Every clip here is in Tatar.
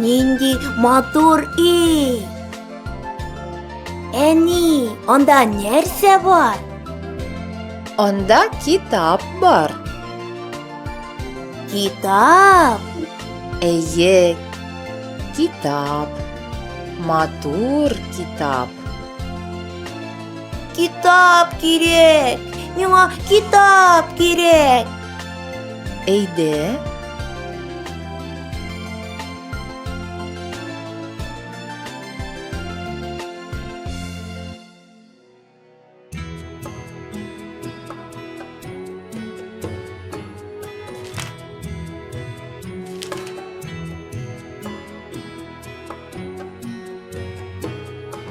Нинди матур өй! Әни, анда нәрсә бар? Анда китап бар. Китап? Әйе, китап. Матур китап. Китап кирәк! Миңа китап кирәк! Әйдә.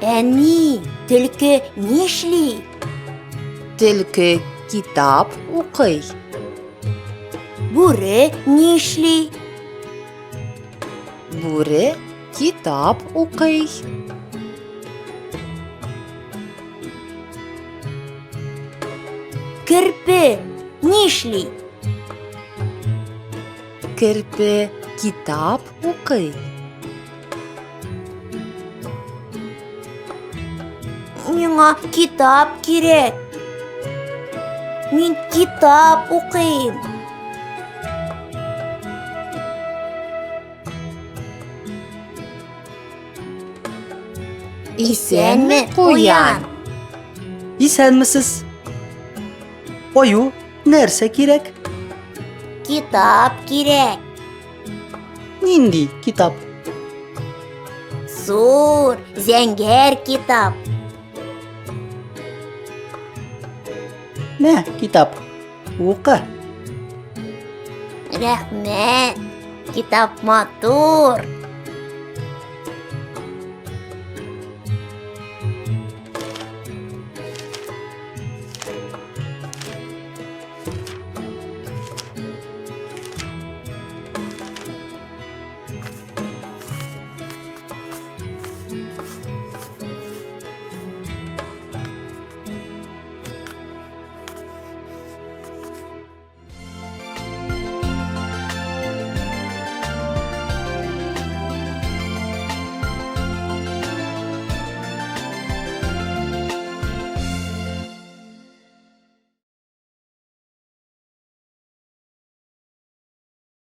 Әни, төлке нишли? Төлке китап укый. Бүре нишли? Бүре китап укый. Керпе нишли? Керпе китап укый. Миңа китап кирәк. Мин китап укыйм. Исәнме, куян? Исәнмесез. Аю, нәрсә кирәк? Китап кирәк. Нинди китап? Зур, зәңгәр китап. Мә, китап. Укы. Рәхмәт. Китап матур.